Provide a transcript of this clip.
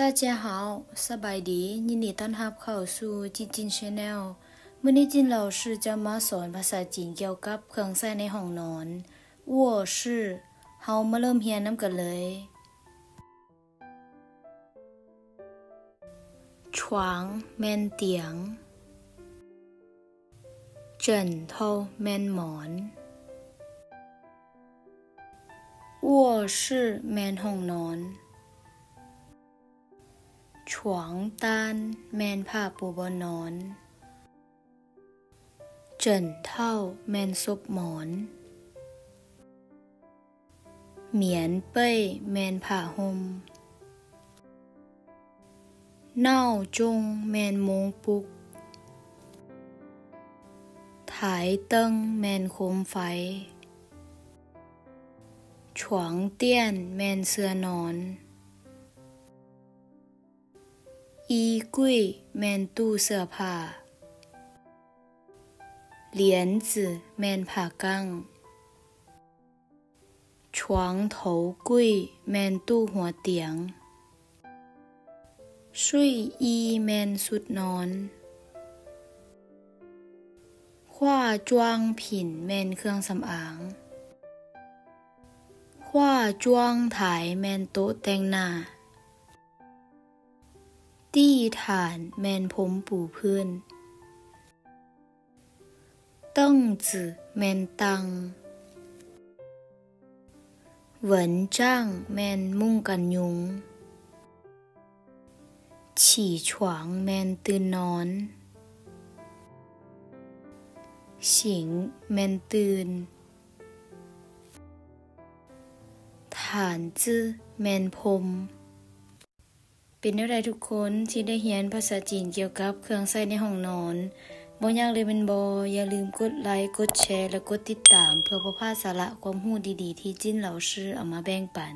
大家好, ສະບາຍດີ, ຍິນດີຕ້ອນຮັບເຂົ້າສູ່ Jin Jin Channel. ມື້ນີ້ Jin ເຫຼົ່າຊື່ຈະມາສອນພາສາຈີນກ່ຽວກັບເຄື່ອງໃຊ້ໃນຫ້ອງນອນ, 卧室. ເຮົາມາເລີ່ມຮຽນນຳກັນເລີຍ. 床 ແມ່ນຕຽງ. 枕头 ແມ່ນໝອນ. 卧室 ແມ່ນຫ້ອງນອນ. 床单 ແມ່ນຜ້າປູບ່ອນນອນ. 枕头 ແມ່ນສົບໝອນ. 棉被 ແມ່ນຜ້າຫົ່ມ. 闹钟 ແມ່ນໂມງປຸກ. 台灯 ແມ່ນໂຄມໄຟ. 床垫 ແມ່ນເສື່ອນອນ. 衣柜 ແມ່ນຕູ້ເສື້ອຜ້າ. 帘子 ແມ່ນຜ້າກັ້ງ. 床头柜 ແມ່ນຕູ້ຫົວຕຽງ. 睡衣 ແມ່ນຊຸດນອນ. 化妆品 ແມ່ນເຄື່ອງສຳອາງ. 化妆台 ແມ່ນໂຕະແຕ່ງໜ້າ. 地毯 ແມ່ນພົມປູພື້ນ. 凳子 ແມ່ນຕັ່ງ. 蚊帐 ແມ່ນມຸ້ງກັນຍຸງ. 起床 ແມ່ນຕື່ນນອນ. 醒 ແມ່ນຕື່ນ. 毯子 ແມ່ນພົມ. ເປັນແນວໃດທຸກຄົນ ທີ່ໄດ້ຮຽນພາສາຈີນກ່ຽວກັບເຄື່ອງໃຊ້ໃນຫ້ອງນອນ? ບໍ່ຍາກເລີຍແມ່ນບໍ່? ຢ່າລືມກົດໄລ, ກົດແຊ ແລະ ກົດຕິດຕາມ ເພື່ອບໍ່ພາດສາລະຄວາມຮູ້ດີໆ ທີ່ Jin ເຫຼົ່າຊື່ ເອົາມາແບ່ງປັນ.